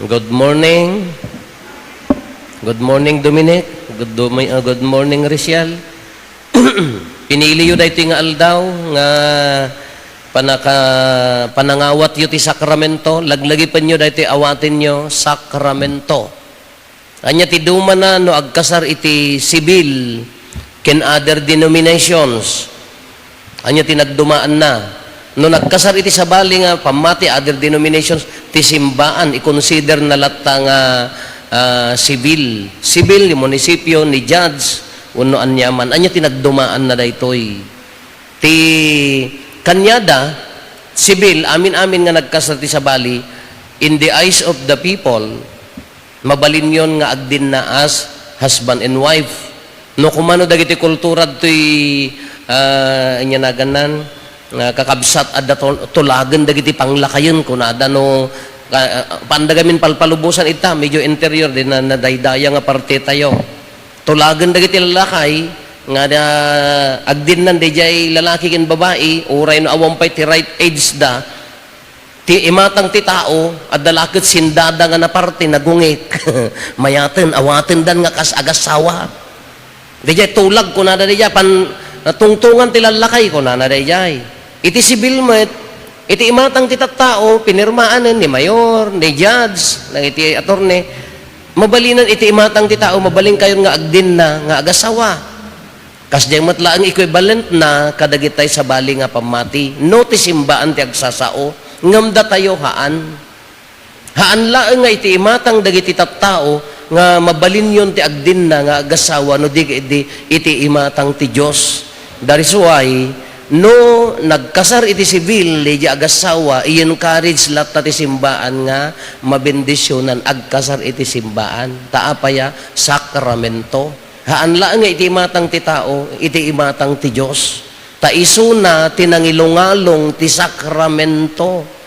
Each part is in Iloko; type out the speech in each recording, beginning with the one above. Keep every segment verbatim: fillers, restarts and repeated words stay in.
Good morning. Good morning, Dominic. Good, domi- uh, good morning, Rachel. Piniliyo daytoy nga aldaw nga panaka-, panangawatyo ti sakramento. Laglagipenyo daytoy awatenyo, sakramento. Ania ti dumana no agkasar iti sibil ken other denominations? Ania ti nagdumaanna? No nagkasar iti sabali nga pammati, other denominations, ti simbaan, i-consider na latta nga, ah, sibil. Sibil ni munisipyo, ni judge, wenno aniaman. Ania ti nagdumaanna daytoy? Ti kaniada, sibil, amin-amin nga nagkasar ti sabali, in the eyes of the people, mabalinyon nga agdinna as husband and wife. No kumano dagiti kultura ditoy, ah, ania nagannan, ah, kakabsat, adda tol-, tulagen dagiti panglakayen, kunada no, ah, ah, panda gamin palpalubosan ita, medyo interior, di na, nadaydaya nga parte tayo. Tulagen dagiti lalakay nga da, agdinnan daydiay lalaki ken babai, uray no awan pay ti right age da, ti imatang ti tao, adda la ket sindada nga naparte, nagungit. Mayaten, awatendan nga kas-, agassawa. Daydiay tulag, kunada daydiay, pan-, tungtungan ti lalakay, kunana daydiay. Iti sibil met, iti imatang ti tattao, pinirmaanen ni mayor, ni judge, dagiti attorney, mabalinen iti imatang ti tao, mabalin kayon nga agdinna nga agassawa. Kasdiay met laeng equivalent na kadagitay sabali nga pammati. No ti simbaan ti agsasao, ngem datayo haan. Haan laeng nga iti imatang dagiti tattao nga mabalinyon ti agdinna nga agassawa no di ket idi iti imatang ti Dios. That is why, no nagkasar iti sibil daydiay agassawa, i-encourage latta ti simbaan nga mabendisionan agkasar iti simbaan. Ta apay a? Sakramento. Haan laeng nga iti imatang ti tao, iti imatang ti Dios. Ta isuna ti nangilungalung ti sakramento.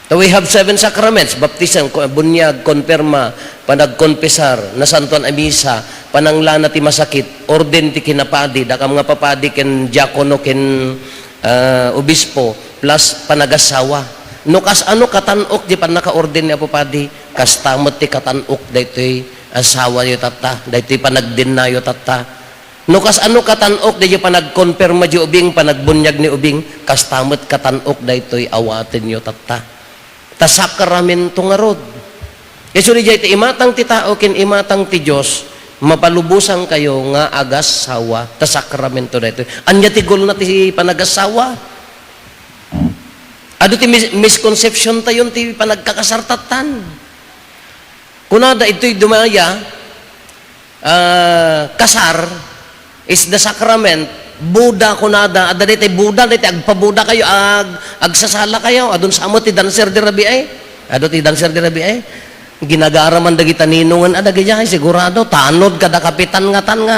So we have seven sacraments: baptism, ko-, bunyag, konperma, panagkonpesar, nasantoan a misa, pananglana ti masakit, orden ti kinapadi, dakam nga papadi ken diakono ken, ah, obispo, plus panagassawa. No kasano katan-ok ti pannakaorden ni Apo Padi, kasta met ti katan-ok daytoy assawayo tatta, daytoy panagdennayo tatta. No kasano katan-ok daydiay panagkonperma di ubing, panagbunyag ni ubing, kasta met katan-ok daytoy awatenyo tatta. Ta sakramento ngarud. Isu daydiay ti imatang ti tao ken imatang ti Dios, mapalubosankayo nga agassawa, ta sakramento daytoy. Ania ti goal na ti panagassawa? Adu ti mis-, misconception tayon ti panagkakasar tattan. Kunada, itoy dumaya, ah, kasar is the sacrament. Buda kunada, adda daytoy Buda, daytoy agpabuda kayo, ag-, agsasala kayo. Adun sa met ti dancer di rabii. Adu ti dancer di rabii. Ginagara man dagita ninongen a dagidiay, sigurado, tanod kada kapitan ngatan nga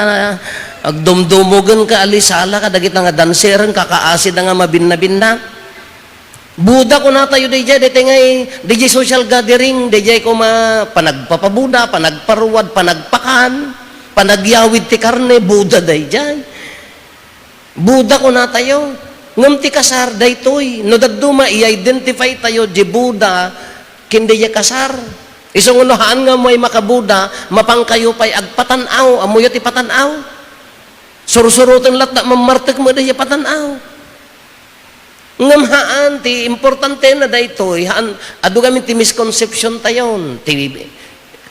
agdumdumogen ka, alisala ka dagita nga danceren, kakaasida nga mabinna-binna. Buda kunatayo daydiay, daytoy ngay, daydiay social gathering, daydiay koma panagpapabuda, panagparuad, panagpakan, panagyawid ti karne, Buda daydiay. Buda kunatayo. Ngem ti kasar, daytoy. No dadduma, i-identify tayo, di Buda, ken daydiay kasar. Isu nga no haan nga may makabuda, mapankayo pay agpatan-aw, ammoyo ti patan-aw. Sursuroten latta, mammartek met daydiay patan-aw. Ngem haan, ti importantena daytoy, haan, adu gamin ti misconception tayon, ti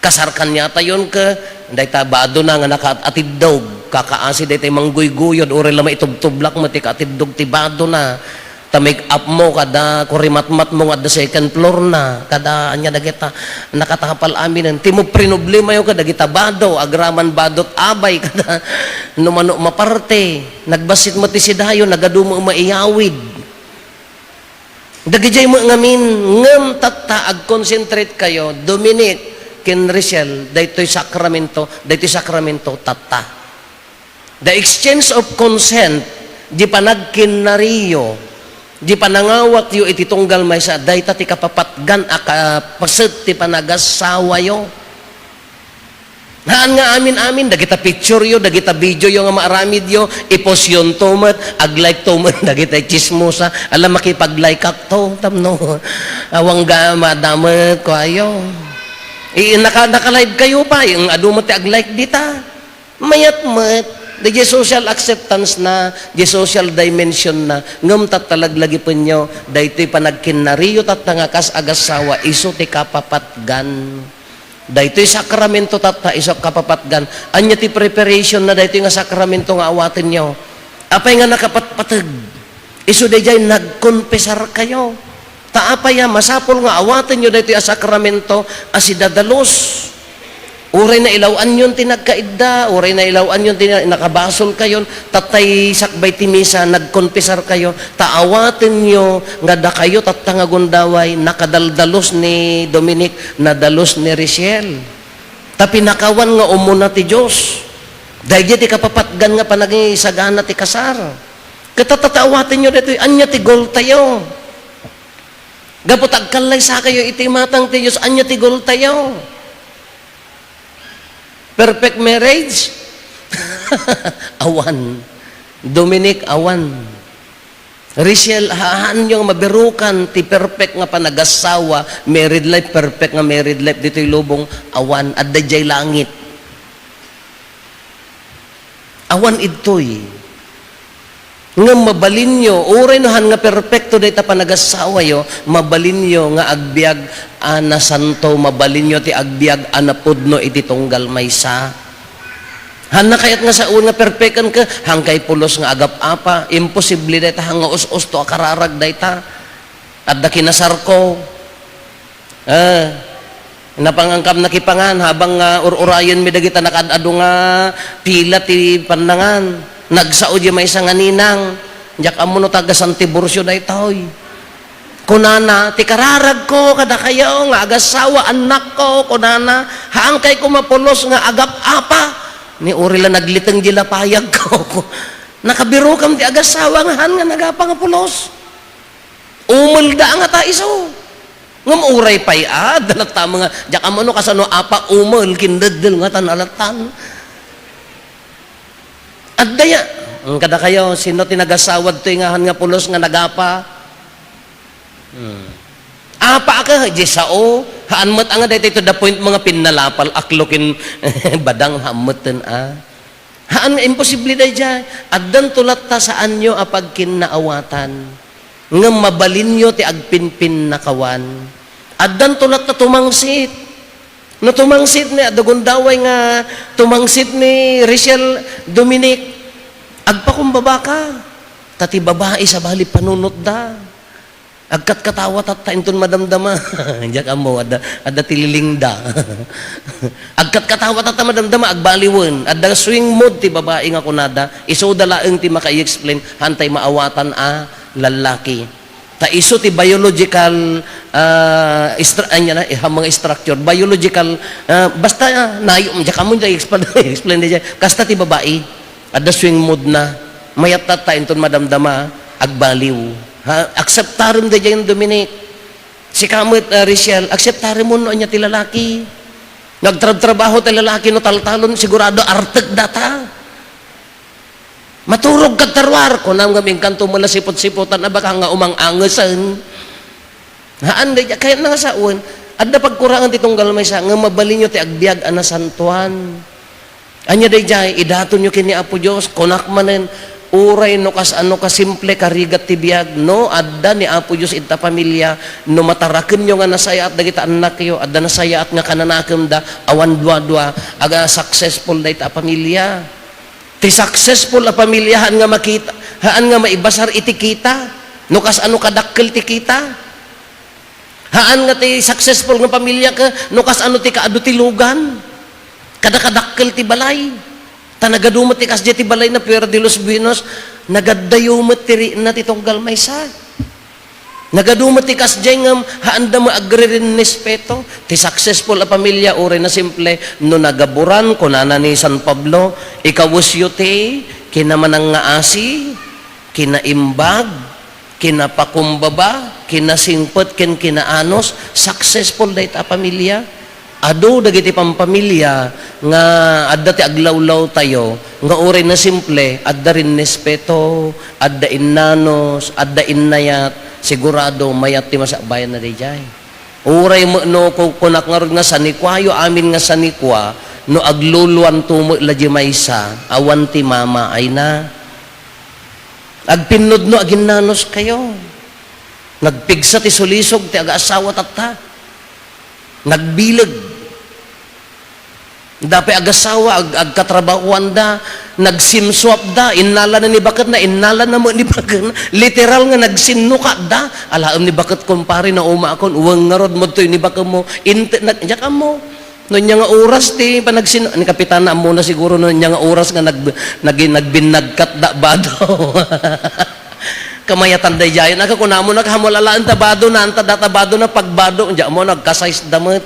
kasar kaniatayon ket dayta badona nga nakaatiddog, kakaasi daytoy mangguyguyod, uray la maitubtublak met ti kaatiddog ti badona, ta make-up mo kada kurimatmat mo nga adda second floor na, kada ania dagita, nakatapal aminen, ti mo prinoblemayonka dagita bado, agraman badot abay, kada no mano maparte. Nagbassit met ti sidayo, nagadu met maiyawid. Dagidiay met ngamin, ngem tatta, agconcentrate kayo, Dominic ken Rachel, daytoy sakramento, daytoy sakramento, tatta. The exchange of consent, di panagkinnariyo, di panangawatyo iti tunggal maysa, dayta ti kapapatgan a kapaset ti panagassawayo. Haan nga amin-amin, dagita picture yo, dagita video yo nga maaramid yo, i-post yon to met, ag-like to met, dagita chismosa, ala makipag-like ak to, tapno, awang ga, madamet, kuayo. I, naka, naka-live kayo pa, yung adu met ti ag-like dita. Mayat met, di social acceptance na, di social dimension na, ngem tatta laglagipenyo, daytoy panagkinnariyo tatta nga kas agassawa, isu ti kapapatgan. Daytoy sakramento tatta isu a kapapatgan. Ania ti preparation na daytoy nga sakramento nga awatenyo? Apay nga nakapatpateg? Isu daydiay nagkonfesar kayo. Ta apay a masapul nga awatenyo daytoy a sakramento a sidadalus? Uray nailaw-anyon ti nagkaidda, uray nailaw-anyon ti na-, nakabasol kayon, tattay sakbay ti misa, nagkonfesar kayo, ta awatenyo nga dakayo tatta nga gundaway, nakadaldalus ni Dominic, nadalus ni Rachel. Ta pinakawan nga umuna ti Dios. Daydiay ti kapapatgan nga panagisagana ti kasar. Ket tatta ta awatenyo daytoy, ania ti goal tayo? Gapu ta agkallaysakayo iti imatang ti Dios, ania ti goal tayo? Perfect marriage? Awan. Dominic, awan. Rachel, haanyo nga mabirukan ti perfect nga panagassawa, married life, perfect nga married life ditoy lubong, awan. Adda jay langit. Awan idtoy. Ngem mabalinyo, uray no han nga perpekto dayta panagassawayo, mabalinyo nga agbiag a nasanto, mabalinyo ti agbiag a napudno iti tunggal maysa. Hanna kayat nga sawen nga perpeken ka, hankay pulos nga agap-apa, imposible dayta, han nga us-usto a kararag dayta. Adda kinasarko. Ah, napangangkam nakipangan habang nga ur-urayenmi dagita nakaad-adu nga pila ti pannangan. Nagsao di maysa nga ninang, "Diak ammo no taga San Tiburcio daytoy." Kunana, "Ti kararagko kadakayo nga agassawa, annakko," kunana, "haankay ko mapulos nga agap-apa." Ni uri la nagliteng di lapayagko. Nakabirokam ti agassawa nga han nga nagapa nga pulos. Umelda nga ta isu. Ngem uray pay, ah, adda latta nga, diak ammo no kasano apa umel, kindeddel nga tan alatan. Adda ya. Ang kadakayo, sino ti nagasawad toy nga han nga pulos nga nagapa? Hmm. Apa ka, di sao. Haan met nga daytoy to the point mga pinnalapal, aklokin, badang hametten, ah. Haan nga imposible daydiay. Addanto latta saanyo a pagkinnaawatan. Ngem mabalinyo ti agpinpinnakawan. Addanto latta tumangsit. No tumangsit ni, adda gundaway nga tumangsit ni Rachel Dominic, agpakumbaba ka. Ta ti babai sabali panunotda. Agkatkatawa tatta inton madamdama. Diak ammo, adda, adda ti lilingda. Agkatkatawa tatta madamdama, agbaliwen. Adda swing mode ti babai nga kunada. Isuda laeng ti makai-explain, hantay maawatan a lallaki. Ta isu ti biological, ah, istra-, anya na, eh, mga structure, biological, ah, basta, ah, nayo, diak ammo, explain, explain di, kasta ti babai. Adda swing mode na. Mayat tatta inton madamdama, agbaliw. Ha? Akseptarem daydiay, Dominic. Sika met, ah, Rachel, akseptarem mo no ania ti lalaki. Nagtrabtrabaho ti lalaki no taltalon, sigurado artek data. Maturog kad taruar, kunam nga mingkanto mala sipot-sipotan, abaka nga umang-angesen. Haan, daydiay, kayatna nga sawen, adda pagkurangan ti tunggal maysa, nga mabalinyo ti agbiag a nasantuan. Ania daydiay, idatonyo ken ni Apo Dios, kunak manen, uray no kasano ka simple karigat ti biag, no adda ni Apo Dios ita pamilia, no matarakenyo nga nasayaat dagita annakyo, adda nasayaat nga kananakemda, awan duadua, aga successful dayta a pamilia. Ti successful a pamilia, haan nga makita, haan nga maibasar iti kita, no kasano kadakkel ti kita. Haan nga ti successful nga pamilia ka, no kasano ti kaadu ti lugan. Kada kadakkel ti balay. Ta nagadu met ti kasdiay ti balay na Puerto de los Buenos, nagaddayo met ti riinna ti tunggal maysa. Nagadu met ti kasdiay ngem haanda met agririnnispeto. Ti successful a pamilia, uray na simple, no nagaburan, kunana ni San Pablo, ikawesyo ti kinamanangngaasi, kinaimbag, kinapakumbaba, kinasingpet, ken kinaanus, successful dayta a pamilia. Adu dagiti pampamilia nga adda ti aglawlawtayo, nga uray nasimple, adda rinnespeto, adda innanos, adda innayat, sigurado mayat ti masakbayan na daydiay. Uray met no ku-, kunak ngarud nga sanikuayo amin nga sanikua, no agluluanto met la di maysa, awan ti mamaayna. Agpinnudno, aginnanos kayo. Nagpigsa ti sulisog ti agaasawa tatta. Nagbileg. Dapay agasawa, ag-, agkatrabahuanda, nagsimsuapda, innalana ni baketna, innalana met ni baketna. Literal nga nagsinnukatda. Alaem ni baket, kumpare, naumaakon, uweng ngarud, madtoy ni bakemo. Inte-, nag-, diak ammo. No ania nga oras ti panagsin-, ni Kapitana, ammona siguro no ania nga oras nga nag-, nag-, nagbinnagkatda bado. Kamayatan daydiayen. Aga kunamo, naghamul alaen ta bado na, anta data bado na, pagbado, diak mo, nagkasize da met.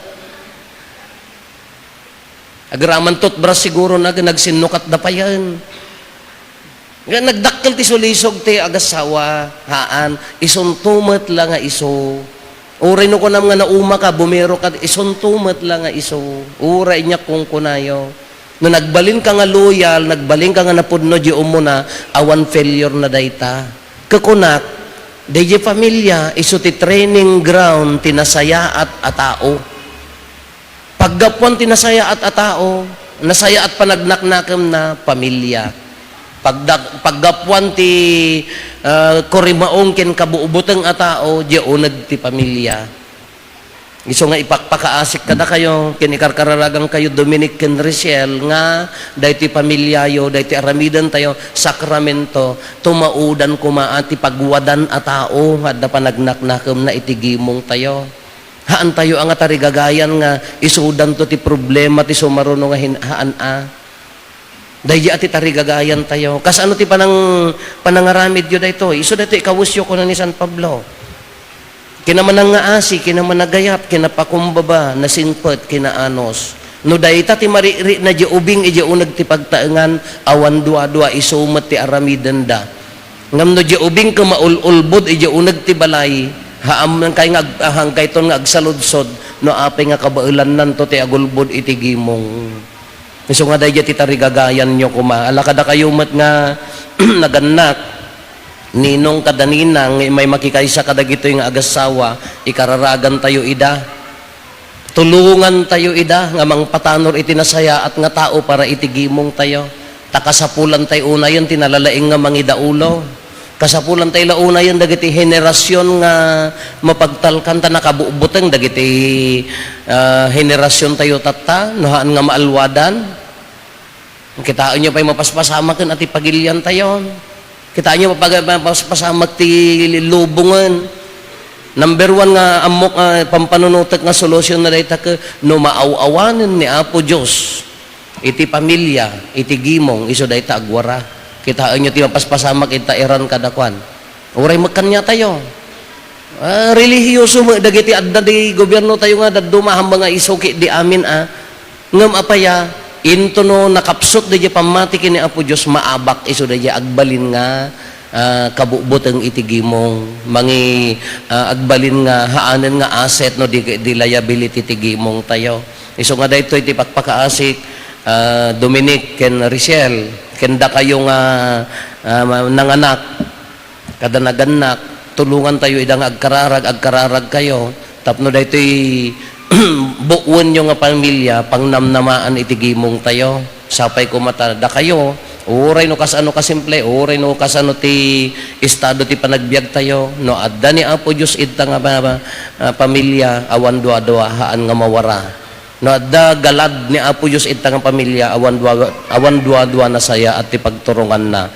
Agraman toothbrush siguro na, nagsinnukatda payen. Nga nagdakkel ti sulisog ti agasawa, haan, isunto met la nga isu. Uray no kunam nga nauma ka, bumero ka, isunto met la nga isu. Uray aniak kunkunayo. No nagbalin ka nga loyal, nagbalin ka nga napudno di umuna, awan failure na dayta. Kakunak, daydi familia, isu ti training ground ti nasayaat a tao. Paggapuan ti nasayaat a tao, nasayaat panagnaknakemna, pamilya. Pagda-, paggapuan ti, ah, kurimaong ken kabuobuteng a tao, diay uneg ti pamilya. Isu nga ipakpakaasik kadakayo, ken ikarkararagankayo, Dominic ken Rachel, nga daytoy pamilyayo, daytoy aramidentayo, sakramento, tumaudan koma a ti pagwadan a tao nga adda panagnaknakemna iti gimongtayo. Haantayo a nga tarigagayan nga isudanto ti problema ti sumaruno nga hin-, haan a. Daydi a ti tarigagayantayo. Kasano ti panang-, panangaramidyo daytoy? Isu daytoy ikawesyo, kuna ni San Pablo. Kinamanangngaasi, kinamanagayat, kinapakumbaba, nasingpet, kinaanos. No dayta ti marikrik na di ubing idiay uneg ti pagtaengan, awan duadua, isu met ti aramidenda. Ngem no di ubing ket maul-ulbod idiay uneg ti balay, haam kay nga ag-, hankayton nga agsaludsod no apay nga kabaelannanto ti agulbod iti gimong. Isu nga daydiay ti tarigagayanyo koma. Ala kadakayo met nga nagannak, ninong kada ninang, nga immay makikaysa kadagitoy nga agassawa, ikararagantayo ida. Tulongantayo ida nga mangpatanor iti nasayaat nga tao para iti gimongtayo. Ta kasapulantayo unayen ti nalalaing nga mangidaulo. Kasapulantayo la unayen dagiti henerasion nga mapagtalkan ta nakabugbuteng dagiti, ah, henerasiontayo tatta, no haan nga maalwadan. Kitaenyo pay mapaspasamaken a ti pagiliantayon. Kitaenyo mapag-, mapaspasamak ti lubongen. Number one nga ammok, ah, pampanunotek nga solusionna dayta ket no maaw-awanen ni Apo Dios iti pamilya, iti gimong, isu dayta agwara. Kitaenyo ti mapaspasamak ita iran kadakuan. Uray met kaniatayo. Ah, relihiyoso met dagiti adda di gobiernotayo nga dadduma, hamba nga isuki di amin a. Ngem apay a, intono nakapsut daydiay pammati ken ni Apo Dios, maabak isu daydiay agbalin nga, ah, kabutbuteng iti gimong, mangi-, ah, agbalin nga haanen nga asset no di, di liability ti gimongtayo. Isu nga daytoy ti pakpakaasik, ah, Dominic ken Richelle, ken dakayo nga, ah, ma-, nanganak, kada nagannak, tulongantayo ida nga agkararag, agkararagkayo, tapno daytoy buoenyo nga pamilya, pangnamnamaan iti gimongtayo. Sapay koma ta dakayo, uray no kasano kasimple, uray no kasano ti estado ti panagbiagtayo, no adda ni Apo Dios ita nga ma-, ma-, ah, pamilya, awan duadua, haan nga mawara. No adda galad ni Apo Dios ita nga pamilya, awan dua-, awan duadua nasayaat ti pagturonganna.